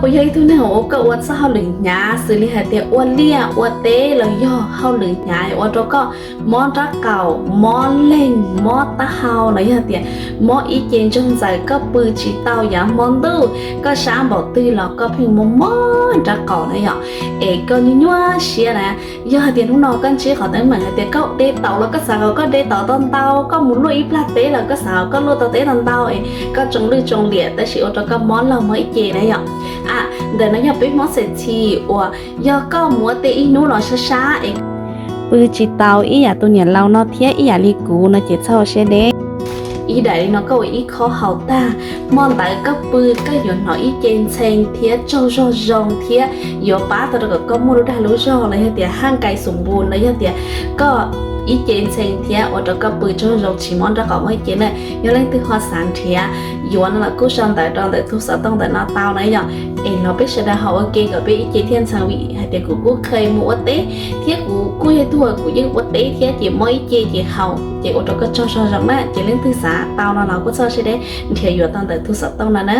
Yog ib tug neeg uas koj ua txoj hauj lwm hnyav xws li hais tias ua liaj ua teb los yog hauj lwm hnyav ua rau koj mob nrab qaum, mob leeg, mob taub hau los yog tias mob ib ce ntsoog ntxaws, koj pw tsis tau yav hmo ntuj, koj sab npaum twg los koj pheej mob mob nrab qaum na yom, es koj nyuaj nyuaj siab na. Yog hais tias hnub no koj ntsib qhov teeb meem hais tias koj de taum los koj xav kom koj de taum tau ntau, koj mus luaj ib plag teb los koj xav kom koj luaj tau teb tau ntau es koj tsoo lwj tsoo liam tab sis ua rau koj mob laug mob ib ce na yom. A, ntawm no yog peb Hmoob xeem txhis uas yog koj mus ua teb ib hnub los sab sab es pw tsis tau ib yam tus niam laus no thiab ib yam li kuv no ces txhob ua siab deb. Ib daim li no koj ua ib khob haus tag, hmo ntawd koj pw koj yuav hnov ib ce ntxhee thiab tsaug zog zoo thiab yuav pab tau rau kom koj muaj lub dag lub zog los yog tias haj nkais xum npus los yog tias koj ib ce ntxhee thiab ua rau koj pw tsaug zog zoo tsis mob nrab qaum mob ib ce na. Yog leej twg ho xav nrhiav yuav no los kuj sau ntawv rau ntawm tus xov tooj ntawm no tau na yom. Es los peb sawv daws haus ua ke kom peb ib ce thiaj ntxhee, vim hais tias kuv kuj kheev mus ua teb thiab kuv kuj yog tug uas kuv yeej ua teb thiab ces mob ib ce ces haus ces ua rau koj tsaug zog zoo na. Ces leej twg xav tau no los kuj txhob siab deb nrhiav yuav tau ntawm tus xov tooj no na.